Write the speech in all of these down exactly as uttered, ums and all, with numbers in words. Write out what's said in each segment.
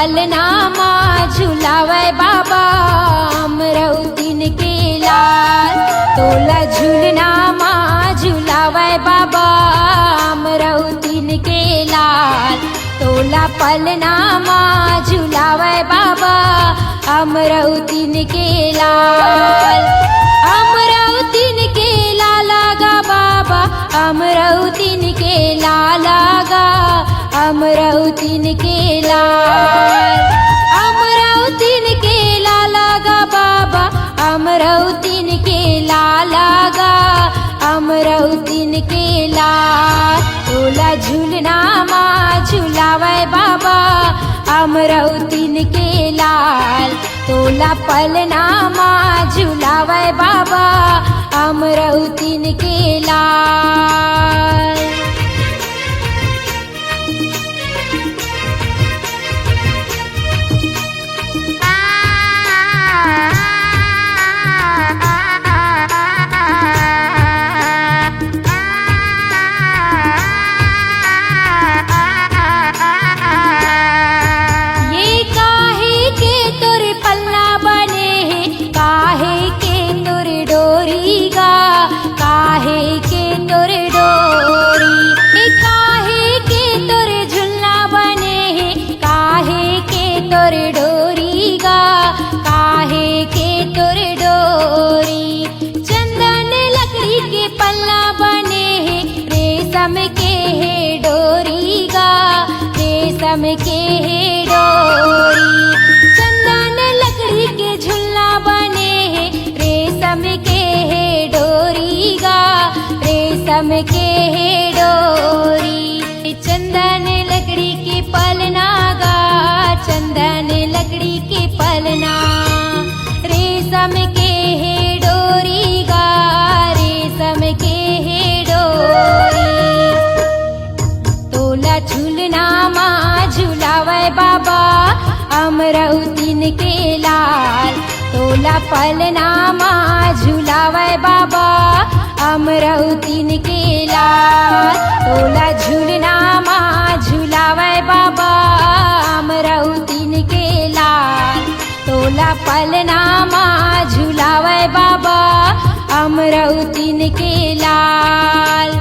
पलना मा झुलावय बाबा अमरौतिन के लाल, तोला झुलना मा झुलावय बाबा अमरौतिन के लाल, तोला पलना मा झुलावय बाबा अमरौतिन के लाल, अमरौतिन के लाला गा बाबा, अमरौतिन के लाला गा, अमरौतिन के लाल, अमरौतिन के लाला गा बाबा, अमरौतिन के लाला गा, अमरौतिन के लाल, तोला झुलना मा झुलावय बाबा, अमरौतिन के लाल, तोला पलना मा झुलावय बाबा, अमरौतिन के लाल। ये काहे के तोर पलना बने हे, काहे के तोर डोरी गा, काहे के तोर डोरी, ए काहे के तोर झुलना बने हे, काहे के तोर डोरी गा, काहे के तोर डोरी। चंदन लकड़ी के पलना बने हे, रेशम के हे डोरी गा, रेशम के हे डोरी। चंदन लकड़ी के झुलना बने हे, रेशम के हे डोरी गा, रेशम के हे डोरी। चंदन लकड़ी के पलना गा, चंदन लकड़ी के पलना, रेशम के हे डोरी गा, रेशम के हे डोरी। तोला झुलना मा झुलावय बाबा अमरौतिन के लाल, तोला पलना मा झुलावय बाबा अमरौतिन के लाल, तोला झुलना मा झुलावय बाबा अमरौतिन के लाल, तोला पलना मा झुलावय बाबा अमरौतिन के लाल।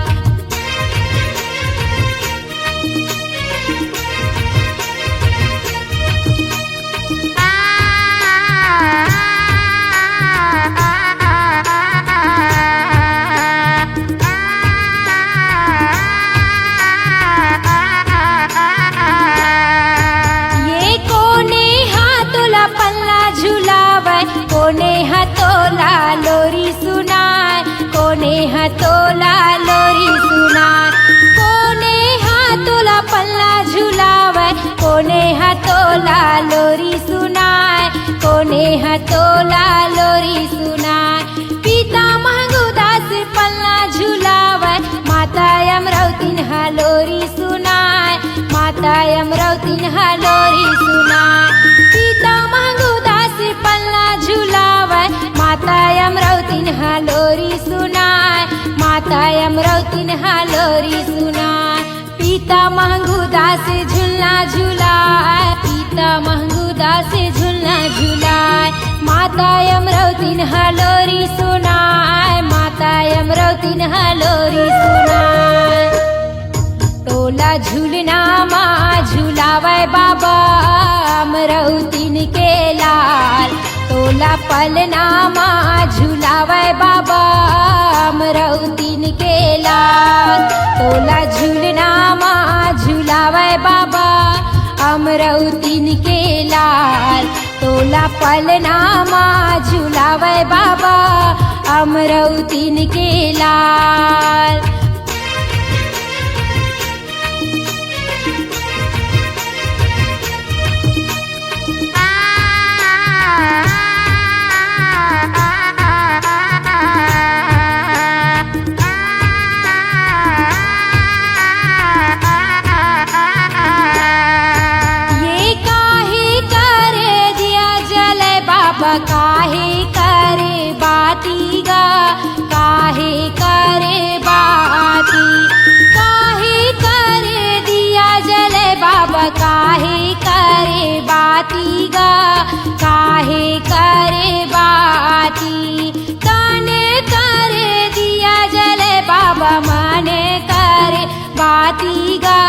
ये कोने हा तोला पलना झुलावय, कोने हा तोला लोरी सुनाय, कोने हा तोला लोरी सुनाय, कोने हा तोला पलना झुलावय, कोने हा तोला लोरी सुनाय, कोने हा तोला लोरी सुनाय। पिता महंगू दास पलना झुलावय, माता अमरौतिन हा लोरी सुनाय, माता अमरौतिन हा लोरी सुनाय। पिता महंगू दास पलना झुलावय, माता अमरौतिन हा लोरी सुनाय, माता अमरौतिन हा लोरी सुनाय। पिता महंगू दास झुलना झुलाय, पिता महंगू दास झुलना झुलाय, माता अमरौतिन हा लोरी सुनाय, माता अमरौतिन हा लोरी सुनाय। तोला झुलना मा झुलावय बाबा अमरौतिन के लाल, तोला पलना मा झुलावय बाबा अमरौतिन के लाल, तोला झुलना मा झुलावय बाबा अमरौतिन के लाल, तोला पलना मा झुलावय बाबा अमरौतिन के लाल। ये काहे करे दिया जलय बाबा, काहे करे बाती गा, काहे करे बाती, काहे करे दिया जलय बाबा, काहे करे बाती गा, काहे करे बाती। तने करे दिया जले बाबा, मने करे बाती गा,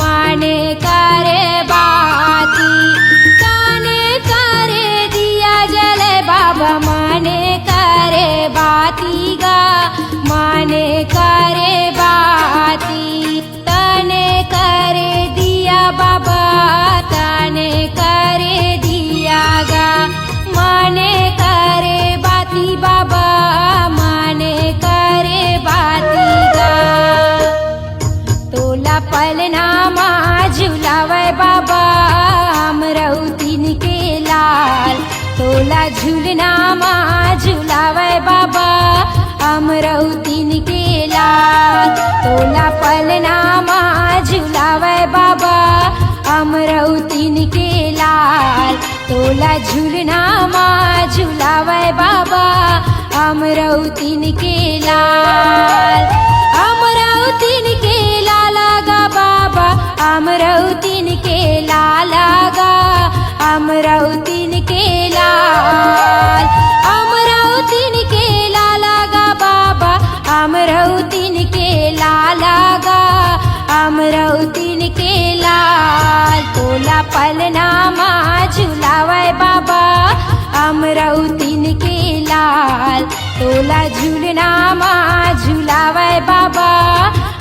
मने करे बाती। तने करे दिया जले बाबा, मने करे बाती गा, मने करे बाती। तने करे दिया बाबा, तने करे दिया गा, मने करे बाती बाबा, मने करे बाती गा। तोला पलना मा झुलावे बाबा, अमरौतिन के लाल। तोला झुलना मा झुलावे बाबा, अमरौतिन के लाल। तोला पलना मा झुलावे बाबा, अमरौतिन के लाल। तोला झुलना मा झुलावे बाबा, अमरौतिन के लाल। अमरौतिन के लाला गा बाबा, अमरौतिन के लाला गा, अमरौतिन के लाल। अमरौतिन के लाला गा बाबा, अमरौतिन के लाला गा, अमरौतिन के लाल। तोला पलना मा झुलावे बाबा, अमरौतिन के लाल। तोला झुलना मा झुलावे बाबा,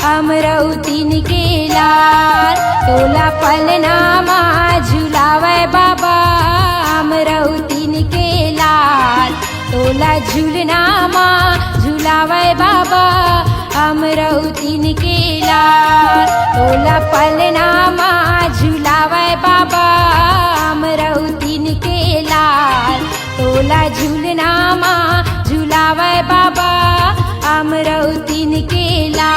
अमरौतिन के लाल। तोला पलना मा झुलावे बाबा, अमरौतिन के लाल। तोला झुलना मा झुलावे बाबा, अमरौतिन के लाल। तोला पलना मा झुलावे बाबा, अमरौतिन के लाल। तोला झुलना मा झुलावे बाबा, अमरौतिन के लाल।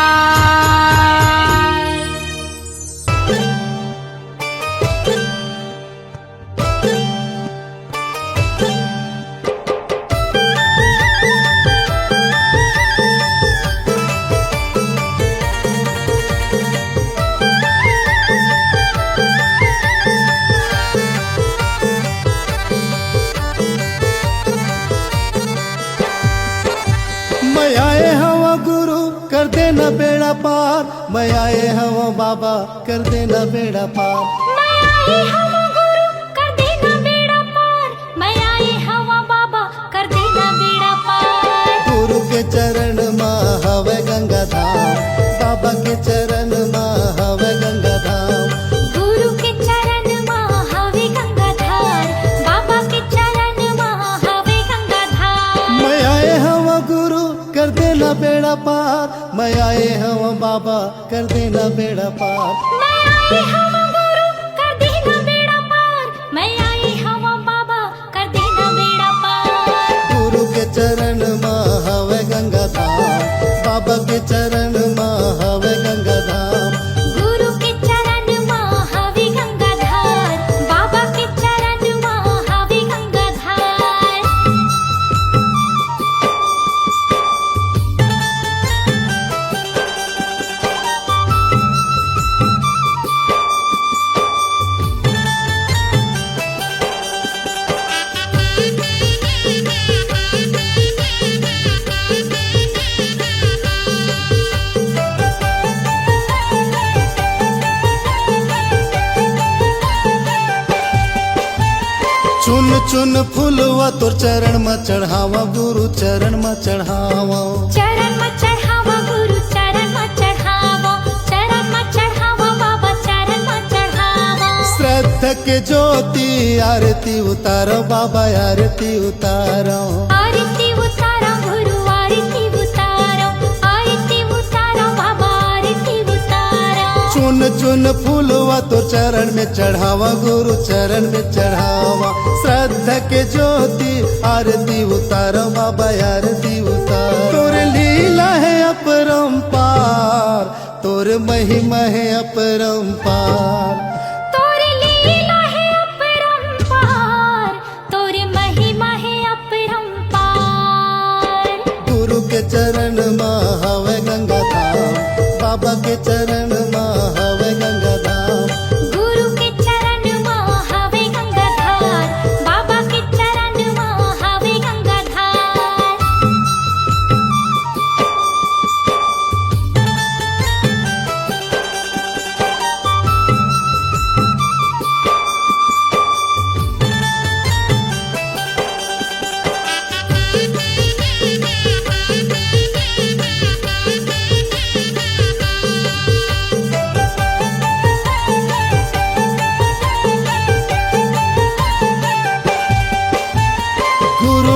मैं आए हवा गुरु, कर देना बेड़ा पार। मैं आए हवा बाबा, कर देना बेड़ा पार। मैं आए हवा गुरु, कर देना बेड़ा पार। मैं आए हवा बाबा, कर देना बेड़ा पार। गुरु के चरण मा हवे गंगा धाम, बाबा के चरण मा हवे गंगा धाम। गुरु के चरण मा हवे गंगा धाम, बाबा के चरण मा हवे गंगा धाम। मैं आए हवा गुरु, कर देना बेड़ा पार। मैं आए हवा बाबा, कर देना बेड़ा पार। मैं आए हवा गुरु, कर देना बेड़ा पार। मैं आए हवा बाबा, कर देना बेड़ा पार। गुरु के चरण मा हवे गंगा धाम, बाबा के चरण मा हवे गंगा धाम। गुरु के चरण मा हवे गंगा धाम, बाबा के चरण मा हवे गंगा धाम। चुन चुन फूलवा तोर चरण म चढ़ावा, गुरु चरण म चढ़ावा। चरण म चढ़ावा गुरु, चरण म चढ़ावा, चरण म चढ़ावा बाबा, चरण म चढ़ावा। श्रद्धा के ज्योति आरती उतारो बाबा, आरती उतारो। आरती उतारो गुरु, आरती उतारो, आरती उतारो बाबा, आरती उतारो। चुन चुन फूलवा तोर चरण में चढ़ावा, गुरु चरण में चढ़ावा। श्रद्धा के ज्योति आरती उतारो बाबा, आरती उतारो। तोर लीला है अपरंपार, तोर महिमा है अपरंपार। तोर लीला है अपरंपार, तोर महिमा है अपरंपार। गुरु के चरण मा हवे गंगा धाम, बाबा के चरण मा हवे गंगा धाम। गुरु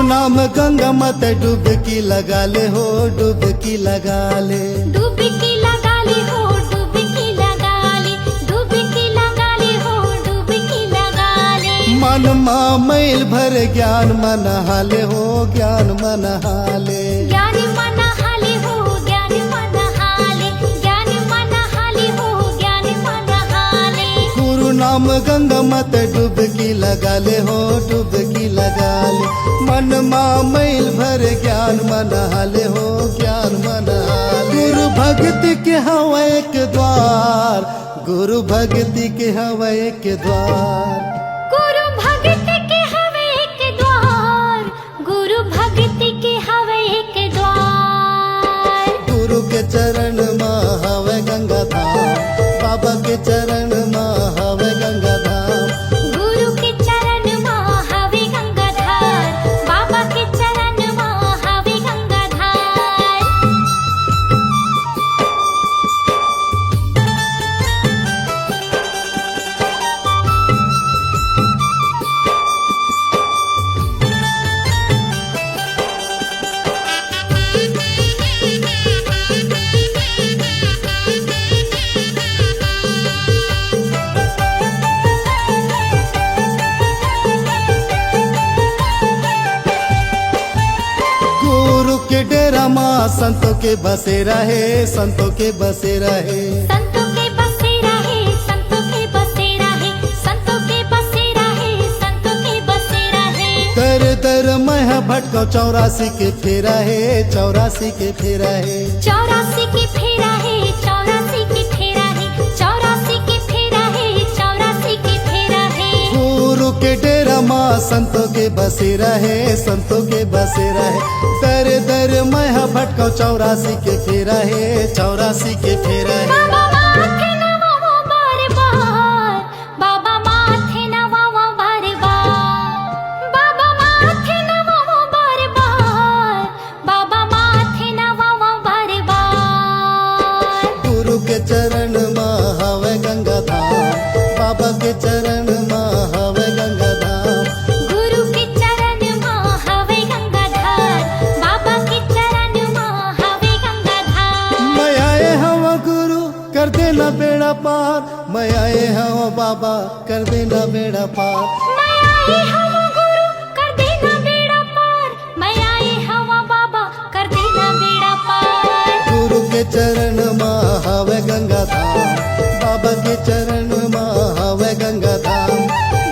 नाम गंगा माता डुबकी लगा ले हो, डुबकी लगा ले। डुबकी लगा ले हो, डुबकी लगा ले, डुबकी लगा ले हो, डुबकी लगा ले। मन मा मैल भर ज्ञान म नहा ले हो, ज्ञान म नहा ले। ज्ञान म नहा ले हो, ज्ञान म नहा ले, ज्ञान म नहा ले हो, ज्ञान म नहा ले। गुरु नाम गंगा माता डुबकी लगा ले हो, डुबकी लगा ले। मन मा मैल भर ज्ञान म नहा ले हो, ज्ञान म नहा ले। गुरु भक्ति के हवय एक द्वार, गुरु भक्ति के हवय एक द्वार। गुरु भक्ति के हवय एक द्वार, गुरु भक्ति के हवय एक द्वार। गुरु के चरण म हवय गंगा धाम, बाबा के चरण म हवय गंगा धाम। गुरु के चरण म हवय गंगा धाम, बाबा के चरण म हवय गंगा धाम। गुरु के डेरा मा संतों के बसेरा हे, संतों के बसेरा हे। संतों के बसेरा हे, संतों के बसेरा हे, संतों के बसेरा हे, संतों के बसेरा हे। दर दर मैं ह भटकव, चौरासी के फेरा हे, चौरासी के फेरा हे। चौरासी के फेरा हे, चौरासी के फेरा हे, चौरासी के फेरा हे, चौरासी के फेरा हे। गुरु के डेरा मा संतों के बसेरा हे, संतों के बसेरा हे। दर दर मैं ह भटकव, चौरासी के फेरा हे, चौरासी के फेरा हे। बाबा माथे नवावंव बार बार, बाबा माथे नवावंव बार बार, बाबा माथे नवावंव बार बार, बाबा माथे नवावंव बार बार। गुरु के चरण म हवय गंगा धाम, बाबा के चरण म हवय गंगा धाम। गुरु के चरण म हवय गंगा धाम, बाबा के चरण म हवय गंगा धाम। मैं आए हवं गुरु, कर देना बेड़ा पार, मैं आए हवं बाबा, कर देना बेड़ा पार। मैं आए हवं गुरु, कर देना बेड़ा पार, मैं आए हवं बाबा, कर देना बेड़ा पार। गुरु के चरण म हवय गंगा धाम, बाबा के चरण म हवय गंगा धाम।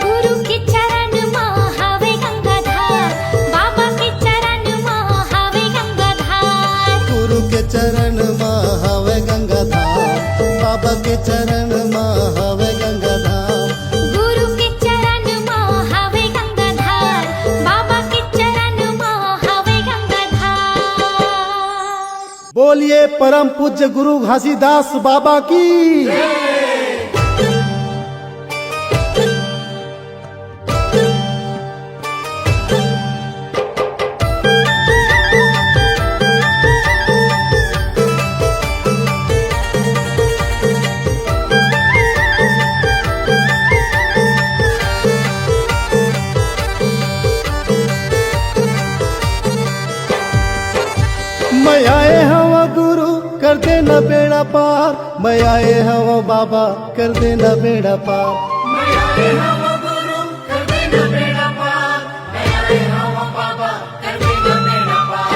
गुरु के चरण म हवय गंगा धाम, बाबा के चरण म हवय गंगा धाम। गुरु के चरण म हवय गंगा धाम, बाबा के चरण म हवय गंगा धाम। गुरु के चरण म हवय गंगा धाम, बाबा के चरण म हवय गंगा धाम। बोलिए परम पूज्य गुरु घासीदास बाबा की। मैं आए हवं गुरु, कर देना बेड़ा पार। मैं आए हवं बाबा, कर देना बेड़ा पार। मैं आए हवं गुरु, कर देना बेड़ा पार। मैं आए हवं बाबा, कर देना बेड़ा पार।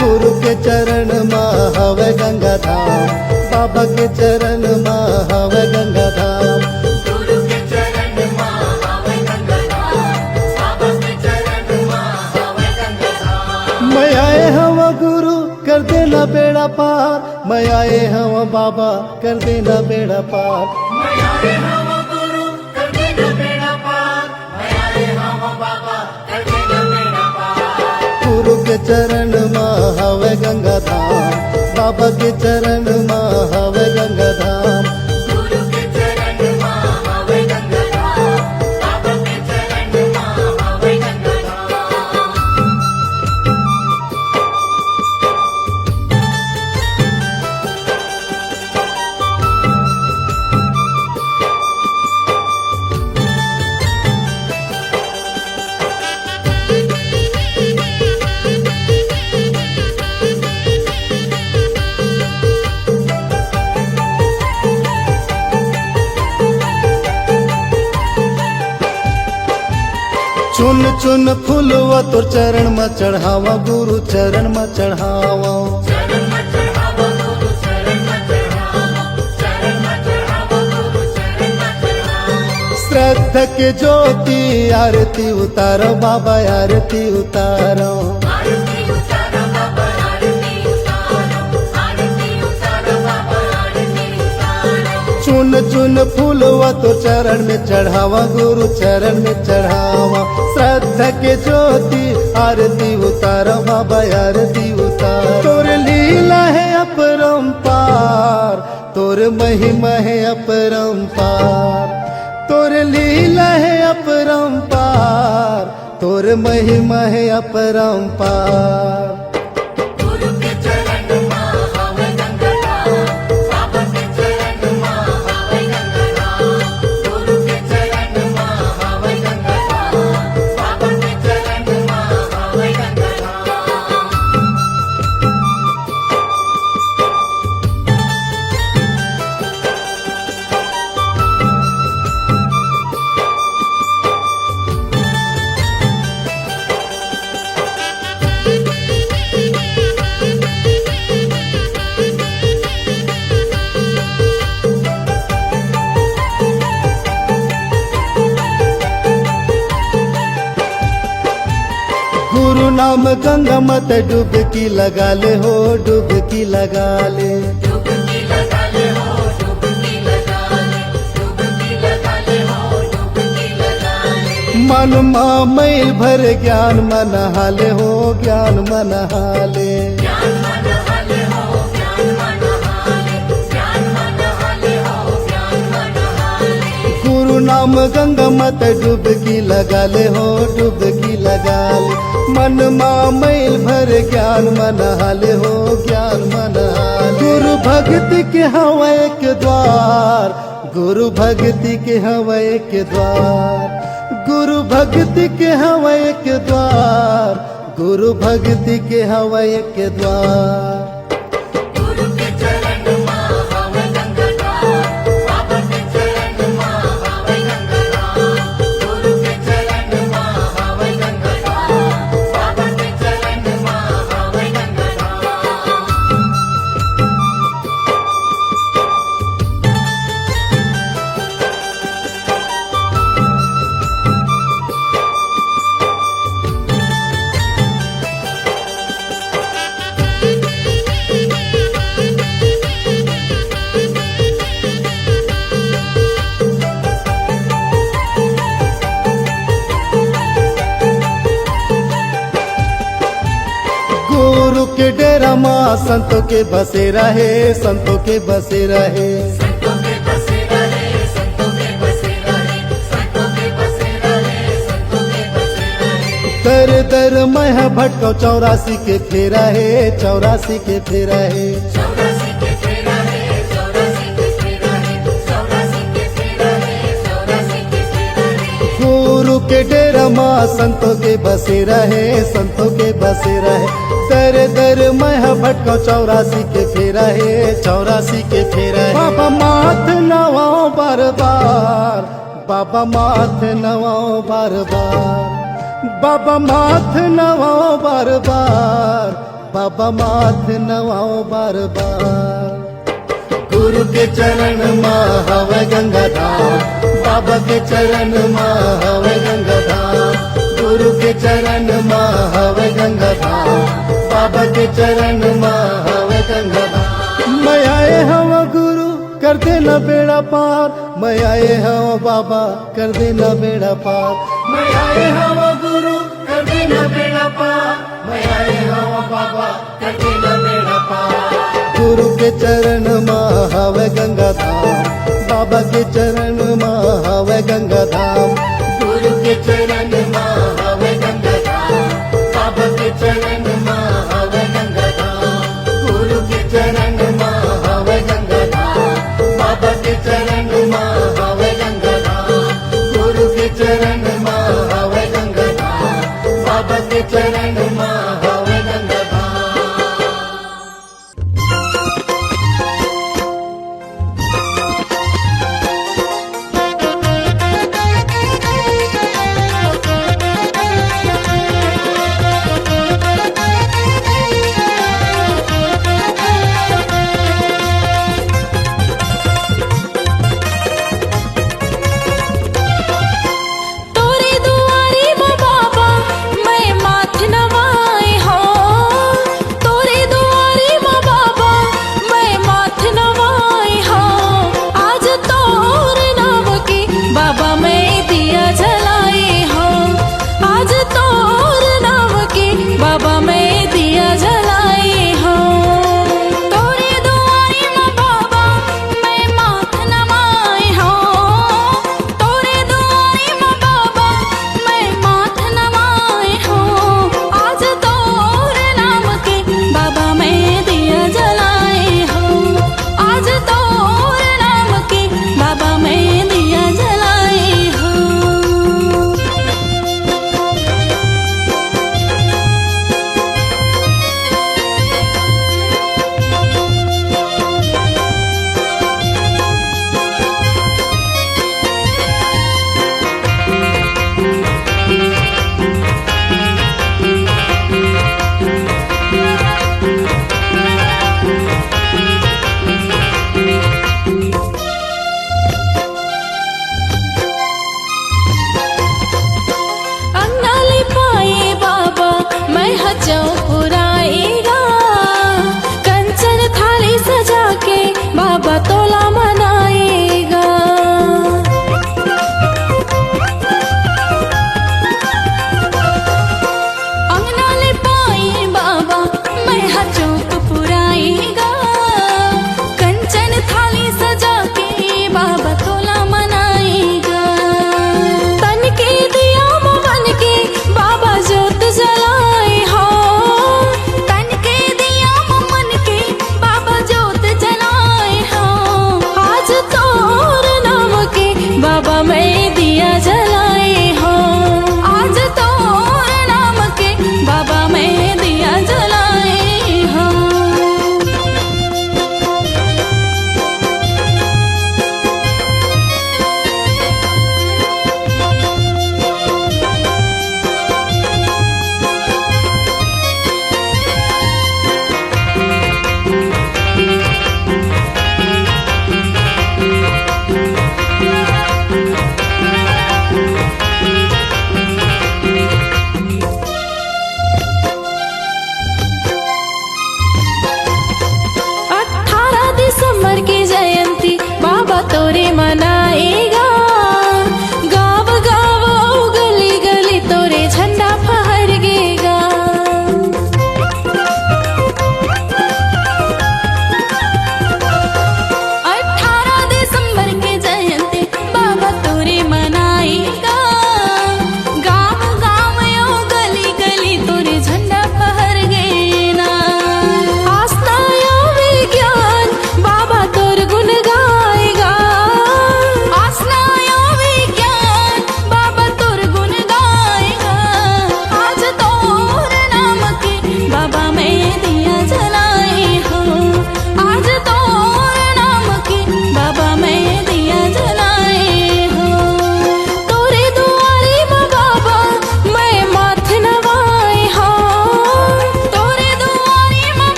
गुरु के चरण म हवय गंगा धाम, बाबा के चरण म हवय गंगा धाम। गुरु के चरण म हवय गंगा धाम, बाबा के चरण म हवय गंगा धाम। मैं आए हवं गुरु, कर देना बेड़ा पार। मैं आए हवं बाबा, कर देना बेड़ा पार। मैं आए हवं गुरु, कर देना बेड़ा पार। मैं आए हवं बाबा, कर देना बेड़ा पार। गुरु के चरण म हवय गंगा धाम, बाबा के चरण म हवय गंगा धाम। गुरु के चरण म हवय गंगा धाम, बाबा के चरण म हवय गंगा धाम। चुन चुन फूलवा तोर चरण म चढ़ावा, गुरु चरण म चढ़ावा। श्रद्धा के ज्योति आरती उतारो बाबा, आरती उतारो। चुन चुन फूलवा तोर चरण में चढ़ावा, गुरु चरण में चढ़ावा। श्रद्धा के ज्योति आरती उतारो बाबा, आरती उतारो। तोर लीला हे अपरंपार, तोर महिमा हे अपरंपार, तोर लीला हे अपरंपार, तोर महिमा हे अपरंपार। गुरु नाम गंगा मत डुबकी लगा ले हो, डुबकी लगा ले। मन मा मैल भर ज्ञान म नहा ले हो, ज्ञान म नहा ले। गुरु नाम गंगा मत डुबकी लगा ले हो, डुबकी लगा ले। मन मा मैल भर ज्ञान म नहा ले हो, ज्ञान म नहा ले। गुरु भक्ति के हवा एक द्वार, गुरु भक्ति के हवा एक द्वार, गुरु भक्ति के हवा एक द्वार, गुरु भक्ति के हवा एक द्वार। गुरु के डेरा मा संतों के बसेरा हे, संतों के बसेरा हे। दर दर मैं ह भटकव, चौरासी के फेरा हे, चौरासी के फेरा हे। गुरु के डेरा मा संतों के बसेरा हे, संतों के बसेरा हे। दर दर मैं ह भटकव, चौरासी के फेरा हे, चौरासी के फेरा हे। बाबा माथ नवाओ बार बार, बाबा माथ नवाओ बार बार, बाबा माथ नवाओ बार बार, बाबा माथ नवाओ बार बार। गुरु के चरण मा हवय गंगा धाम, बाबा के चरण मा हवय गंगा धाम। गुरु के चरण मा हवय गंगा धाम, बाबा के चरण मा हवय गंगा धाम। मैं आए हवं गुरु, कर देना बेड़ा पार। मैं आए हवं बाबा, कर देना बेड़ा पार। मैं आए हवं गुरु, कर देना बेड़ा पार। मैं आए हवं बाबा, कर देना बेड़ा पार। गुरु के चरण मा हवय गंगा धाम, बाबा के चरण मा हवय गंगा धाम। गुरु के चरण मा हवय गंगा धाम, बाबा के चरण मा हवय गंगा धाम। गुरु के चरण मा हवय गंगा धाम, बाबा के चरण मा हवय गंगा धाम। गुरु के चरण मा हवय गंगा धाम, बाबा के चरण मा हवय गंगा धाम।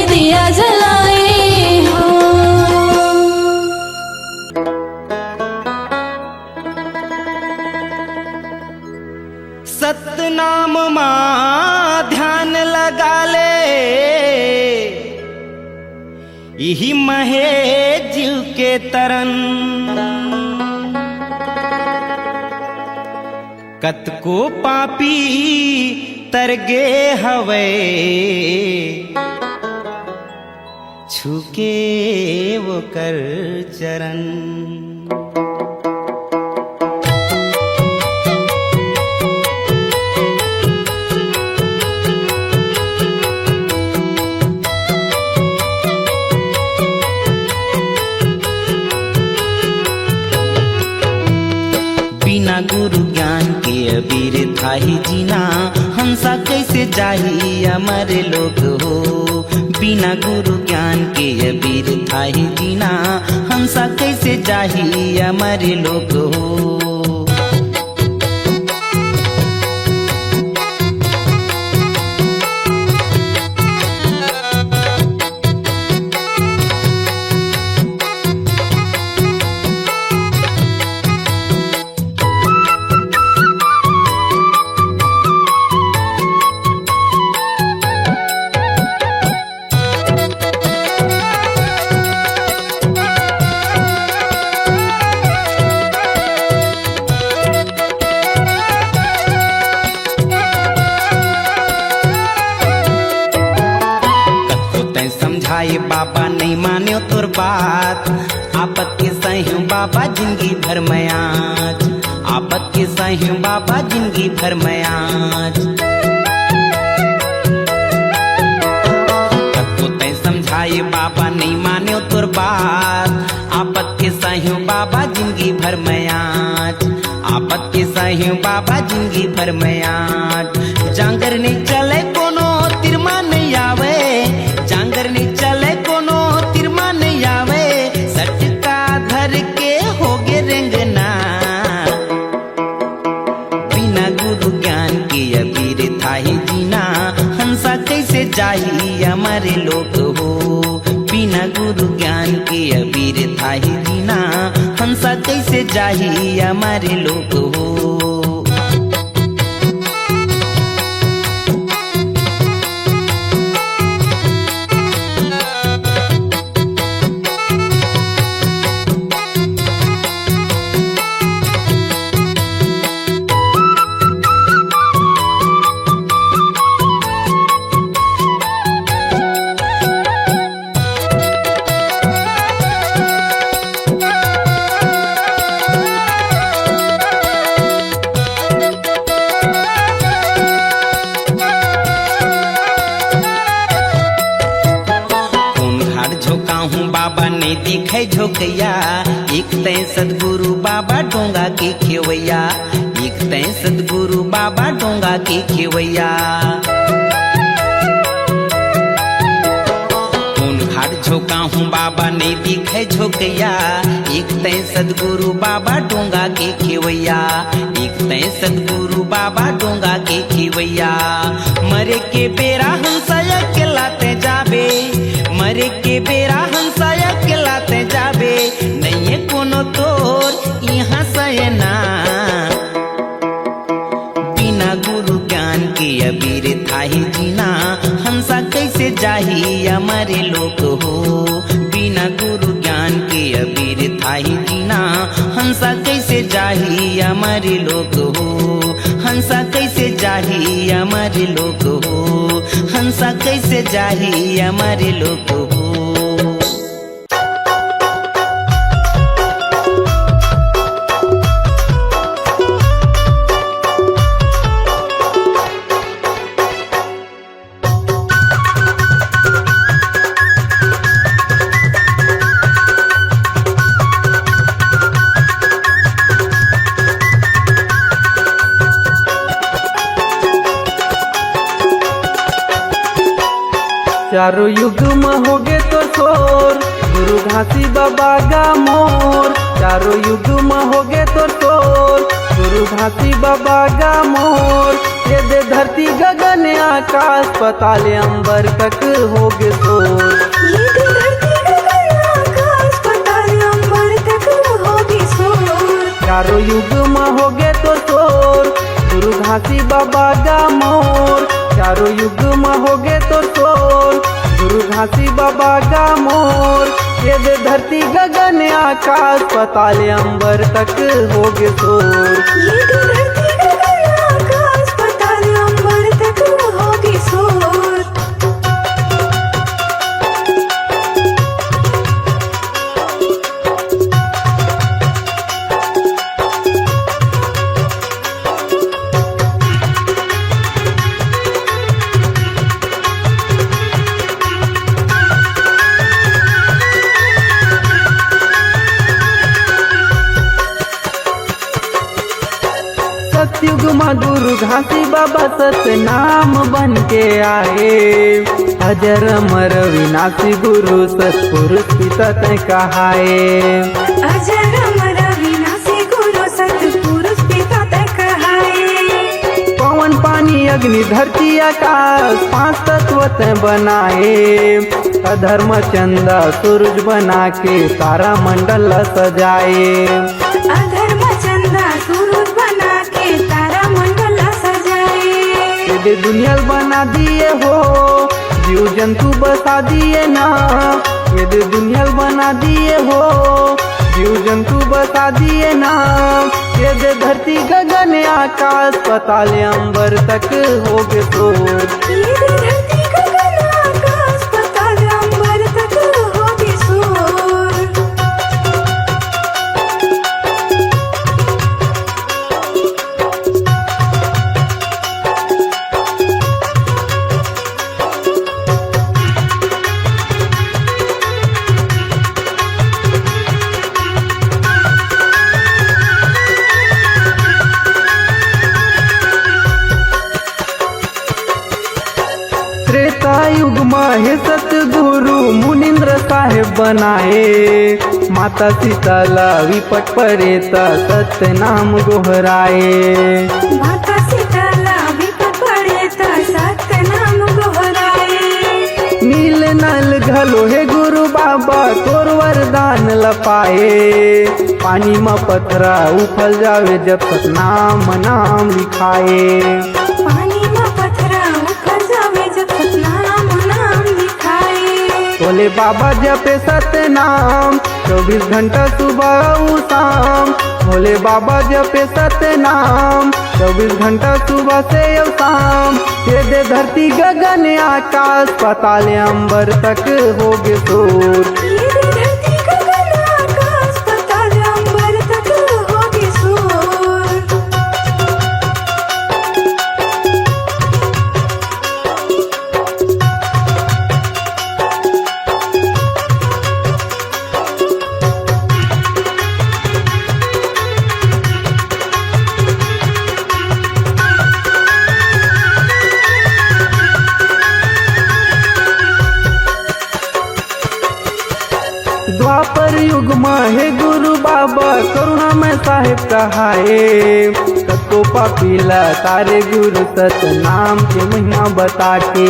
दिया जलाए हो। सतनाम मा ध्यान लगा ले, इही महे जीव के तरन। कतको पापी तरगे हवय, छूके ओकर चरण। बिना गुरु ज्ञान के अबीर थाही जीना, हंसा कैसे जाही अमर लोक हो। बिना गुरु ज्ञान के अबीर थाही जीना, हंसा कैसे जाही अमर लोक हो। कतको तैं समझाए बाबा, नइ मान्यो तोर बात। आपत के सह्यो बाबा, जिंदगी भर में आज। आपत के सह्यो बाबा, जिंदगी भर में आज। कतको तैं समझाए बाबा, नइ मान्यो तोर बात। आपत के सह्यो बाबा, जिंदगी भर में आज। आपत के सह्यो बाबा, जिंदगी भर में आज। जांगर नइ चले कोनो तीर मा नइ आवे, जांगर नइ चले कोनो तीर मा नइ आवे, सटका धर के होगे रेंगना। बिना गुरु ज्ञान के अबीर थाही जीना, हंसा कैसे जाही अमर लोक हो। बिना गुरु ज्ञान के अबीर थाही जीना, हंसा कैसे जाही अमर लोक हो। कोन घाट झोंकाहूँ बाबा, नइ दिखे झोंकैया। एक तैं सतगुरु बाबा, डोंगा के खेवैया। एक तैं सतगुरु बाबा, डोंगा के खेवैया। कोन घाट झोंकाहूँ बाबा, नइ दिखे झोंकैया। एक तैं सतगुरु बाबा, डोंगा के खेवैया। एक तैं सतगुरु बाबा, डोंगा के खेवैया। मरे के बेरा हंसा अकेला तैं जाबे, मरे के बेरा हंसा अकेला तैं जाबे, नइये कोनो तोर इहाँ सयना। बिना गुरु ज्ञान के अबीर थाही जीना, हंसा कैसे जाही अमर लोक हो। बिना गुरु ज्ञान के अबीर थाही जीना, हंसा कैसे जाही अमर लोक हो। हंसा कैसे जाही अमर लोक हो। हंसा कैसे जाही अमर लोक हो। चारों युग म होगे तोर शोर, गुरु घासी बाबा गा मोर। चारों युग म होगे तोर शोर, गुरु घासी बाबा गा मोर। ये दे धरती गगन आकाश, पताल अंबर तक होगे शोर। ये दे धरती गगन आकाश, पताल अंबर तक होगे शोर। चारों युग म होगे तोर शोर, गुरु घासी बाबा गा मोर। चारों युग म होगे तोर शोर, गुरु घासी बाबा गा मोर। ये दे धरती गगन आकाश, पताल अंबर तक होगे शोर। ये दे धरती गगन आकाश, पताल अंबर तक होगे शोर। सतयुग म गुरु घासी बाबा सतनाम बन के आए। अजर अमर अविनाशी गुरु सतपुरुष पिता तैं कहाए। अजर अमर अविनाशी गुरु सतपुरुष पिता तैं कहाए। पवन पानी अग्नि धरती आकाश पांच तत्व तैं बनाए। अधर्म चंदा सूरज बना के तारा मंडल ला सजाए। अधर्म चंदा सूरज बना के तारा मंडल ला सजाए। ये दे दुनिया ल बना दिए हो, जीव जंतु बसा दिए ना। ये दे दुनिया ल बना दिए हो, जीव जंतु बसा दिए ना। ये दे धरती गगन आकाश, पताल अंबर तक होगे शोर। ये दे धरती गगन आकाश, पताल अंबर तक होगे शोर। त्रेता युग म हे सतगुरु मुनिंद्र साहेब बनाए। माता सीता ला विपट पड़े त सतनाम गोहराए। माता सीता ला विपट पड़े त सतनाम गोहराए। नील नल घलो हे गुरु बाबा तोर वरदान ल पाए। पानी म पथरा उफल जावे जब सतनाम नाम लिखाए। पानी म पथरा उफल जावे जब सतनाम नाम लिखाए। भोले बाबा जपे सतनाम चौबीस घंटा सुबह अउ शाम। भोले बाबा जपे सतनाम चौबीस घंटा सुबह से अउ शाम। ये दे धरती गगन आकाश पताल अंबर तक होगे शोर। ये दे धरती गगन आकाश पताल अंबर तक होगे शोर। द्वापर युग म हे गुरु बाबा करुणामय साहेब कहाए। कतको पापी ला तारे गुरु सतनाम के महिमा बता के।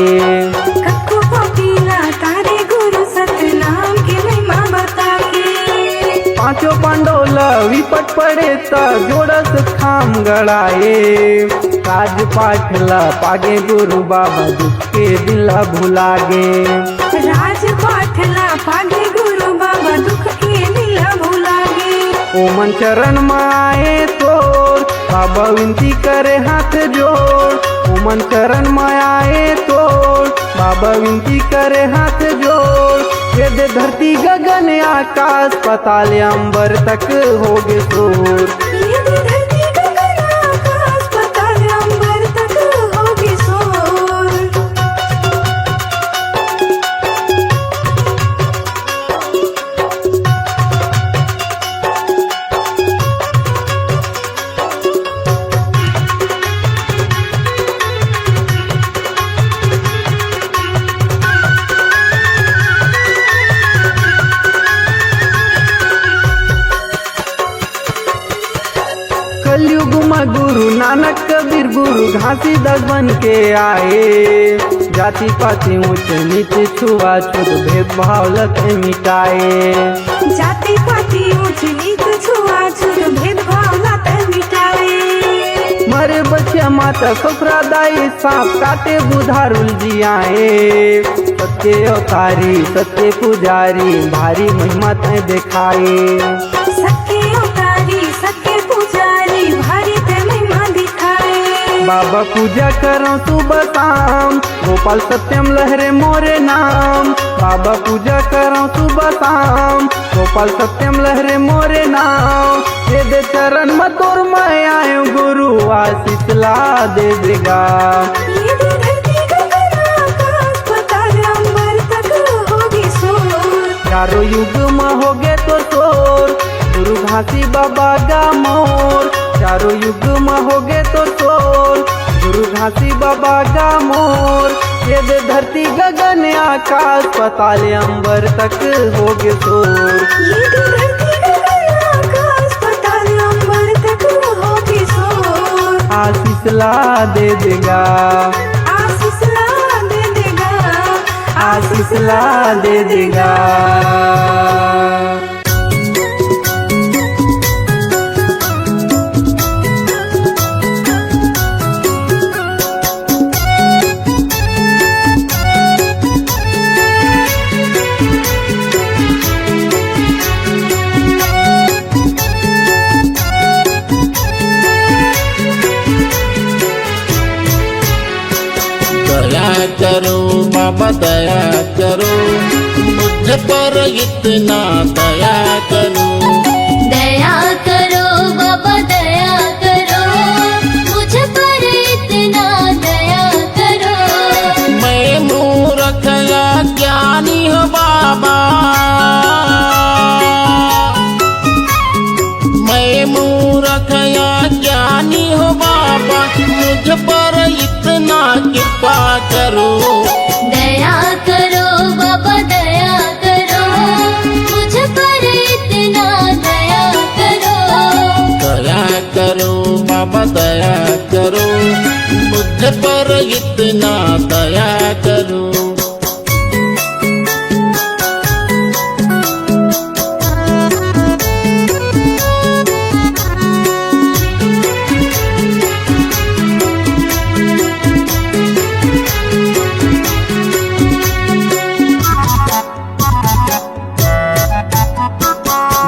कतको पापी ला तारे गुरु सतनाम के महिमा बता के। पांचों पांडव ला विपट पड़े त जोड़स खाम गड़ाए। राजपाट ला पागे गुरु बाबा दुख के दिन ला भुला गे। राजपाट ला पागे गुरु बाबा दुख के दिन ला भुला गे। ओमन चरण म आए तोर बाबा विनती करे हाथ जोड़। ओमन चरण म आए तोर बाबा विनती करे हाथ जोड़। ये दे धरती गगन आकाश पताल अंबर तक होगे शोर। ये दे धरती गगन आकाश पताल अंबर तक होगे शोर। गुरु नानक कबीर गुरु घासीदास बन के आए, जाति पाति ऊंच नीच छुआछूत भेदभाव ला तैं मिटाए। जाति पाति ऊंच नीच छुआछूत भेदभाव ला तैं मिटाए। मरे बछिया माता ससुरा दाई सांप काटे बुधारुल जियाए। सत्य अवतारी सत्य पुजारी भारी महिमा तैं देखाए। सत्य अवतारी सत्य पुजारी भारी तैं महिमा देखाए। बाबा पूजा करौं सुबह शाम, गोपाल सत्यम लहरे मोरे नाम। बाबा पूजा करौं सुबह शाम, गोपाल सत्यम लहरे मोरे नाम। दे दे चरण म तोर मैं आयो गुरु, आशीष ला दे देगा। ये दे धरती गगन आकाश, पताल अंबर तक होगे शोर। चारों युग म होगे तो शोर, गुरु घासी बाबा गा मोर। चारों युग म होगे तो शोर, गुरु घासी बाबा गा मोर। ये दे धरती गगन आकाश, पताल अंबर तक होगे शोर। ये दे धरती गगन आकाश, पताल अंबर तक होगे शोर। आशीष ला दे देगा। आशीष ला दे देगा। आशीष ला दे देगा। दया करो बाबा, दया करो, मुझ पर इतना दया करो। दया करो बाबा, दया करो, मुझ पर इतना दया करो। मैं मूर्ख या ज्ञानी हूँ बाबा, मैं मूर्ख या ज्ञानी हूँ बाबा, मुझ पर इतना कृपा करो। दया करो बाबा, दया करो, मुझ पर इतना दया करो। दया करो बाबा, दया करो, मुझ पर इतना दया करो।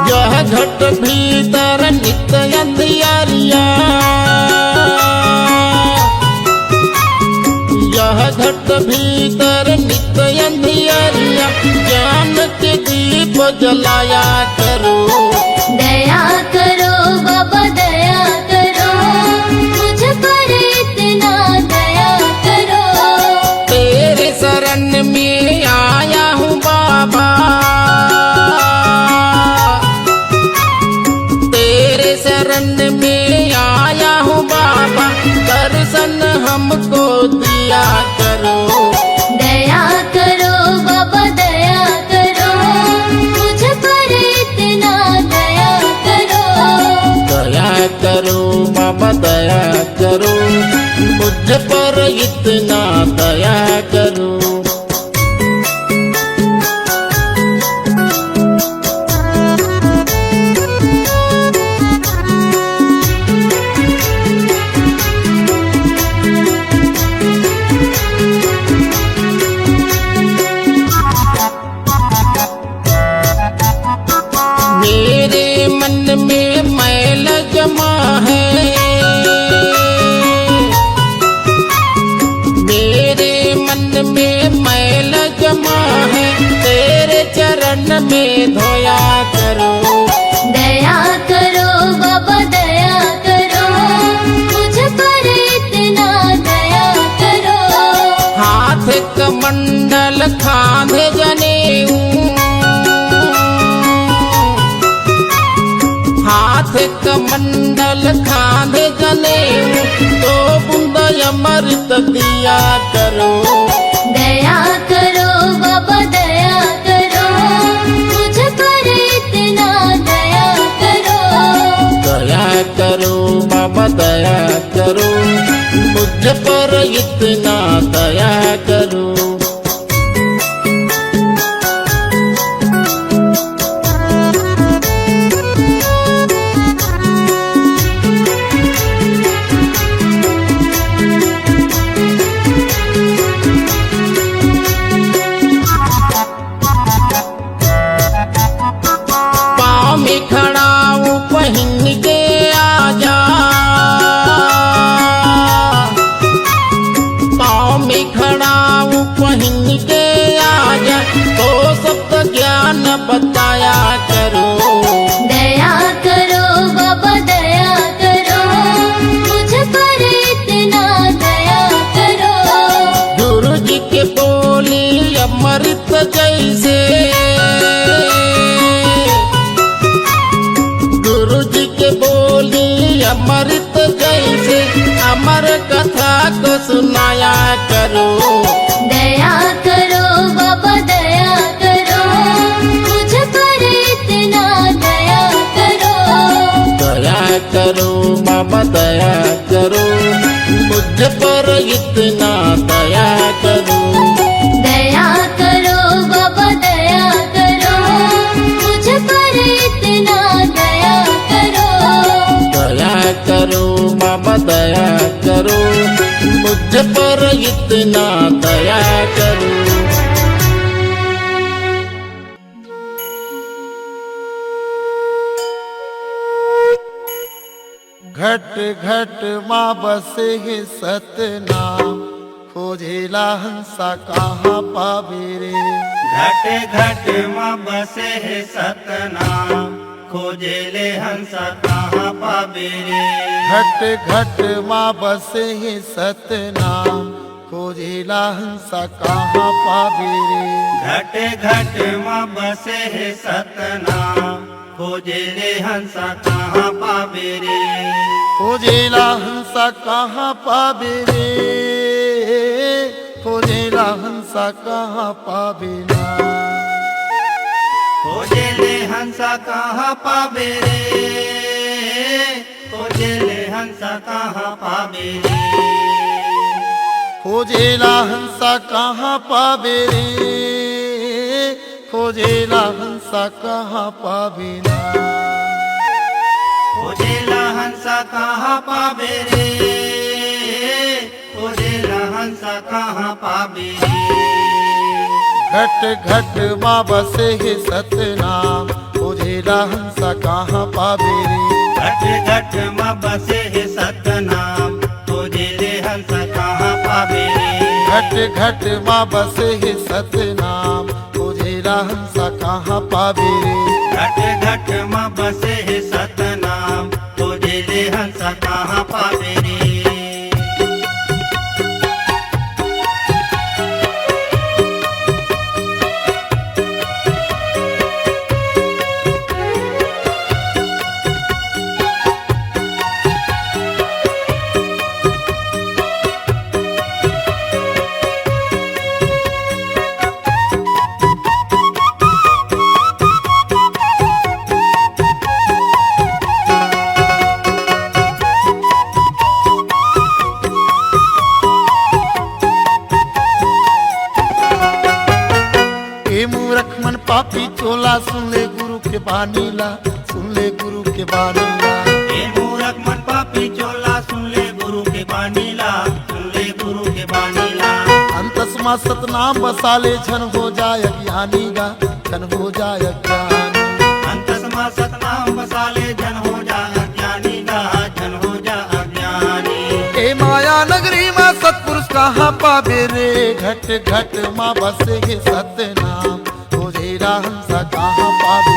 यह घट भीतर नित्य अंधियारिया, यह घट भीतर नित्य अंधियारिया, ज्ञान के दीप जलाया करो। दया करो बाबा, दया करो, मुझ पर इतना दया करो। तेरे शरण में आया हूँ बाबा, तेरे शरण में आया हूँ बाबा, दर्शन हमको दिया करो। दया करो बाबा, दया करो, मुझ पर इतना दया करो। दया करो बाबा, दया करो, मुझ पर इतना दया करो। मेरे मन में मैल जमा है, मेरे मन में मैल जमा है, तेरे चरण में धोया करो। दया करो बाबा, दया करो, मुझ पर इतना दया करो। हाथ कमंडल खांधे जनेऊ, हाथ कमंडल खांधे जनेऊ, दो बूंद अमृत दिया करो। दया करो बाबा, दया करो, मुझ पर इतना दया करो। दया करो बाबा, दया इतना दया करो। घट घट मा बसे हे सतनाम, खोजेला हंसा कहाँ पाबे रे। घट घट मा बसे हे सतनाम, खोजेले हंसा कहाँ पाबे रे। घट घट मा बसे हे सतनाम, खोजेला हंसा कहाँ पाबे रे। घट घट मा बसे हे सतनाम, खोजेले हंसा कहाँ पाबे रे। खोजेला हंसा कहाँ पाबे रे, खोजेला हंसा कहाँ पाबे ना। खोजेले हंसा कहाँ पाबे रे, खोजेले हंसा कहाँ पाबे रे। खोजेला हंसा कहाँ पाबे रे, खोजेला हंसा कहाँ पाबे ना। खोजेला हंसा कहाँ पाबे रे, खोजेला हंसा कहाँ पाबे रे। घट घट मा बसे हे सतनाम, खोजेला हंसा कहाँ पाबे रे। घट घट मा बसे हे सतनाम, खोजेले हंसा कहाँ पाबे रे। घट घट मा बसे हे सतनाम, खोजेला हंसा कहाँ पाबे रे। घट घट मा बसे हे सतनाम, खोजेले हंसा कहाँ पाबे रे। ए मूरख मन पापी चोला, सुन ले गुरु के बानी ला, सुन ले गुरु के बानी ला। ए मूरख मन पापी चोला, सुन ले गुरु के बानी ला, सुन ले गुरु के बानी ला। अंतस मा सतनाम बसा ले, झन हो जाय अज्ञानी गा, झन हो जाय अज्ञानी। अंतस मा सतनाम बसा ले, झन हो जाय अज्ञानी गा, झन हो जाय अज्ञानी। ए माया नगरी मा सतपुरुष कहाँ पाबे रे, घट घट मा बसे हे सतनाम, खोजेला हंसा कहाँ पाबे।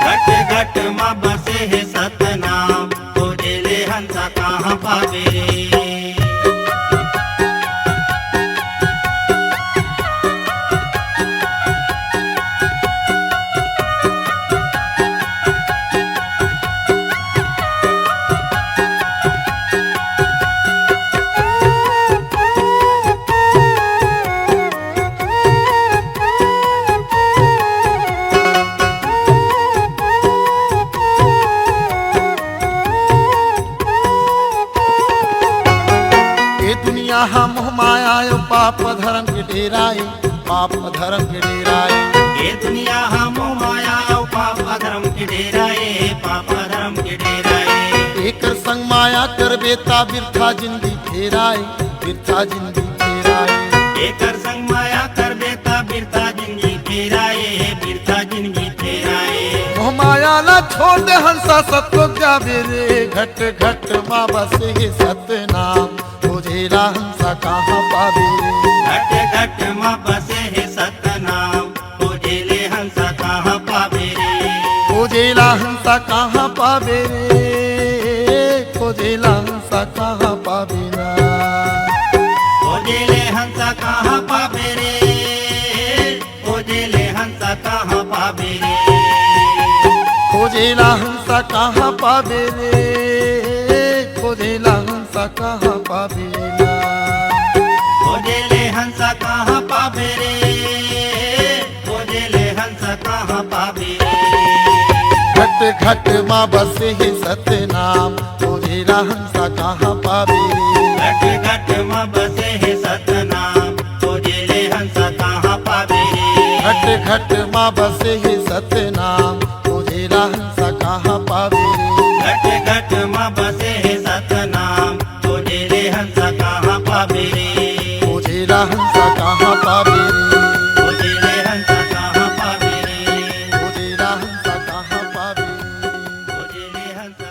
घट घट मा बसे हे सतनाम, खोजेले हंसा कहाँ पाबे रे। ए दुनिया हा मोह माया अउ पाप धरम के डेरा ए, पाप धरम के डेरा ए। ए दुनिया हा मोह माया अउ पाप धरम के डेरा ए, पाप धरम के डेरा ए। एकर संग माया करबे ता बिरथा जिनगी फेरा ए, बिरथा जिनगी फेरा ए। एकर संग माया करबे ता बिरथा जिनगी फेरा ए, बिरथा जिनगी फेरा ए। मोह माया ला छोड़ दे हंसा सतलोक जाबे रे, घट घट मा बसे हे सतनाम, खोजेला हंसा कहाँ पाबे रे। घट घट मा बसे हे सतनाम, खोजेले हंसा कहाँ पाबे रे। खोजेला हंसा कहाँ पाबे रे, खोजेला हंसा कहाँ पाबे ना। खोजेले हंसा कहाँ पाबे रे, खोजेले हंसा कहाँ पाबे रे। खोजेला हंसा कहाँ पाबे रे, खोजेला हंसा कहाँ पाबे ना। खोजेले हंसा कहाँ पाबे रे, खोजेले हंसा कहाँ पाबे रे। घट घट मा बसे हे सतनाम, खोजेला हंसा कहाँ पाबे रे। घट घट मा बसे हे सतनाम, खोजेले हंसा कहाँ पाबे रे। घट घट मा बसे हे सतनाम, खोजेला हंसा कहाँ पाबे रे। घट घट मा बसे हे सतनाम, खोजेले हंसा कहाँ पाबे रे। हंसा कहाँ पाबे रे? खोजे ले हंसा कहाँ पाबे रे? खोजे ला हंसा कहाँ पाबे रे? खोजे ले हंसा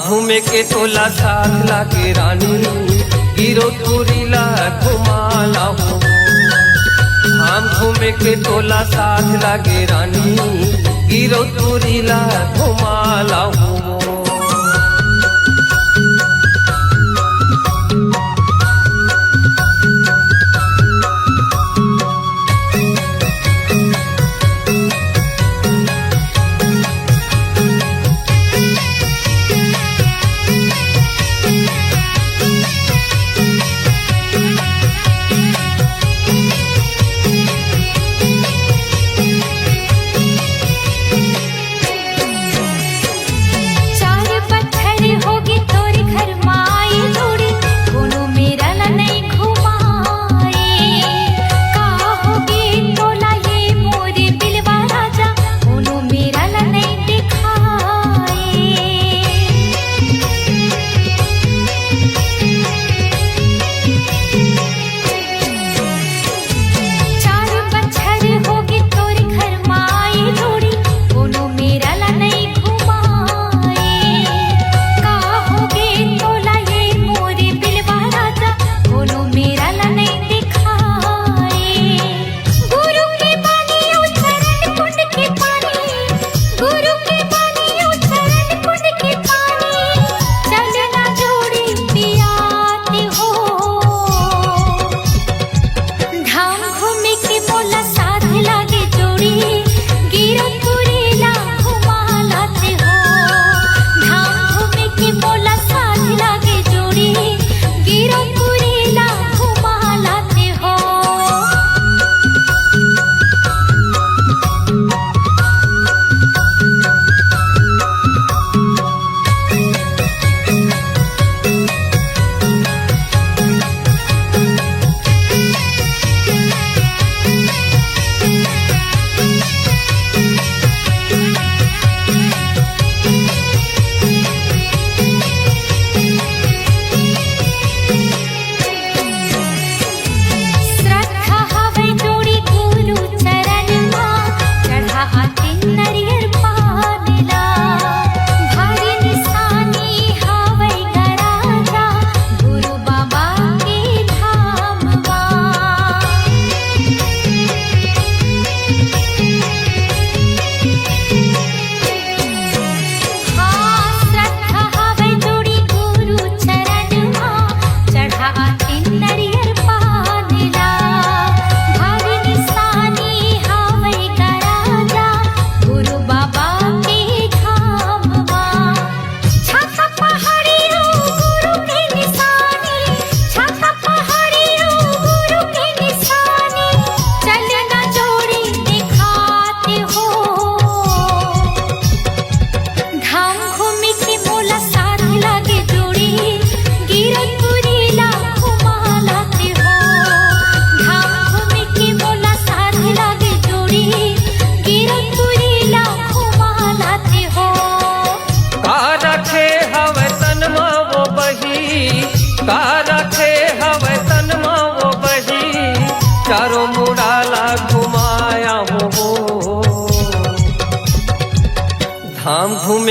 घूमे के तोला साथ लागे रानी, गिरौदपुरी ला घुमा लाहूं। धाम घूमे के तोला साथ लागे रानी, गिरौदपुरी ला घुमा लाहूं।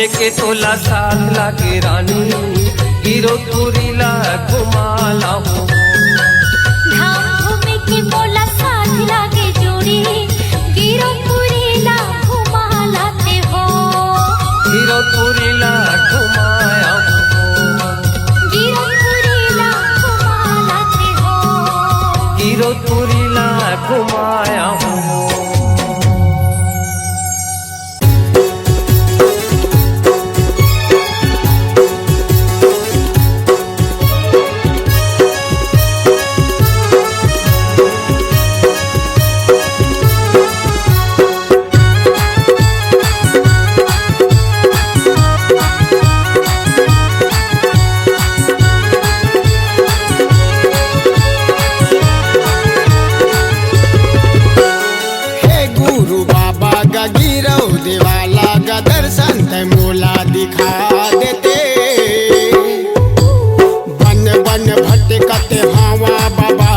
के तोला साथ लागे रानी, गिरौदपुरी ला घुमा लाहूं। धाम घूमे के मोला साथ लागे जोड़ी, गिरौदपुरी ला घुमा लाते हो। गिरौदपुरी ला घुमाया हूं। गिरौदपुरी ला घुमा लाते हो। गिरौदपुरी ला घुमाया हूं। हे गुरु बाबा ग गिरौदे वाला ग, दर्शन तै मोला दिखा देते। बन बन भटकत हावा बाबा,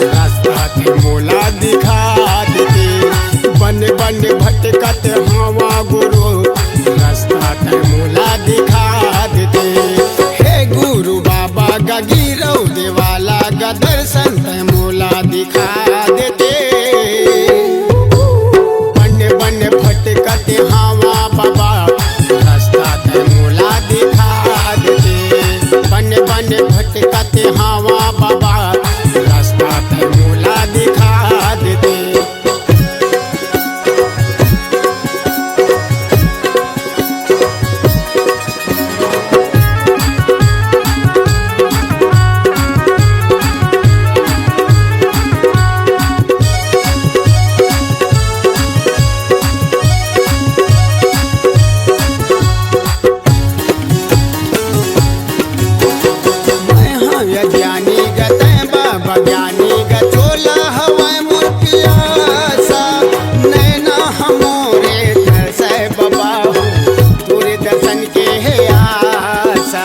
रास्ता तै मोला दिखा देते। बन बन भटकत हावा गुरु, रास्ता तै मोला दिखा देते। हे गुरु बाबा ग गिरौदे वाला ग, दर्शन तै मोला दिखा देते। बन बन भटकत हावा बाबा, रास्ता तै मोला दिखा देते। बन बन भटकत हावा बाबा, रास्ता तै मोला दिखा देते। मैं हंव अज्ञानी ग, तैं बाबा ज्ञानी ग, चोला हवय मोर पियासा। नैना हमोरे तरसय बाबा हो, तोरे दर्शन के हे आसा।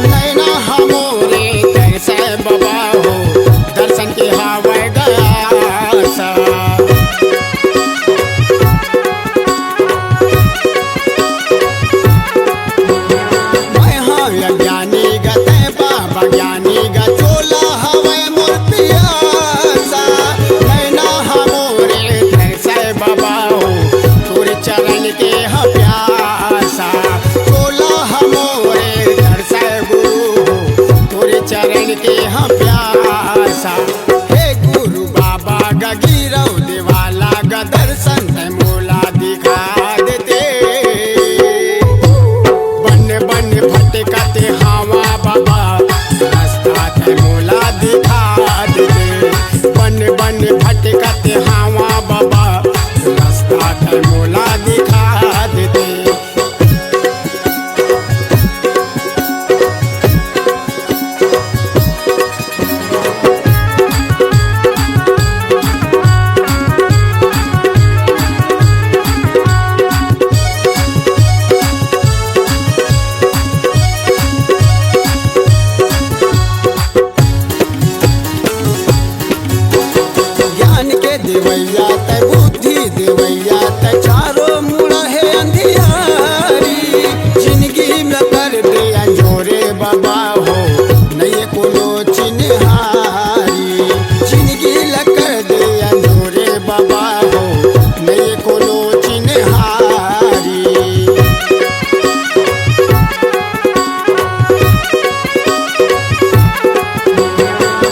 नैना हमोरे तरसय बाबा हो, दर्शन के हावय ग आसा। मैं हंव अज्ञानी ग, तैं बाबा ज्ञानी ग, चोला हवय मोर पियासा। नैना हमोरे तरसय बाबा हो, तोरे चरण के ह प्यासा। चोला हमोरे तरसय गुरु हो, तोरे चरण के ह प्यासा। हे गुरु बाबा ग गिरौदे वाला ग, दर्शन तै मोला दिखा देते। बन बन भटकत हावा बाबा, रास्ता तै मोला दिखा देते। बन बन भटकत हावा बाबा, रास्ता तै मोला दिखा देते। ज्ञान के देवैया तैं, बुद्धि देवैया तैं, चारों मुड़ा हे अंधियारी। जिंदगी में कर दे अंजोरे बाबा हो, नइये कोनो चिन्हारी। जिंदगी ला कर दे अंजोरे बाबा हो, नइये कोनो चिन्हारी।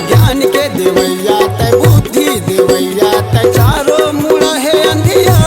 ज्ञान के देवैया तैं, बुद्धि देवैया तैं, चारों मुड़ा हे अंधियारी।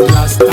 रास्ता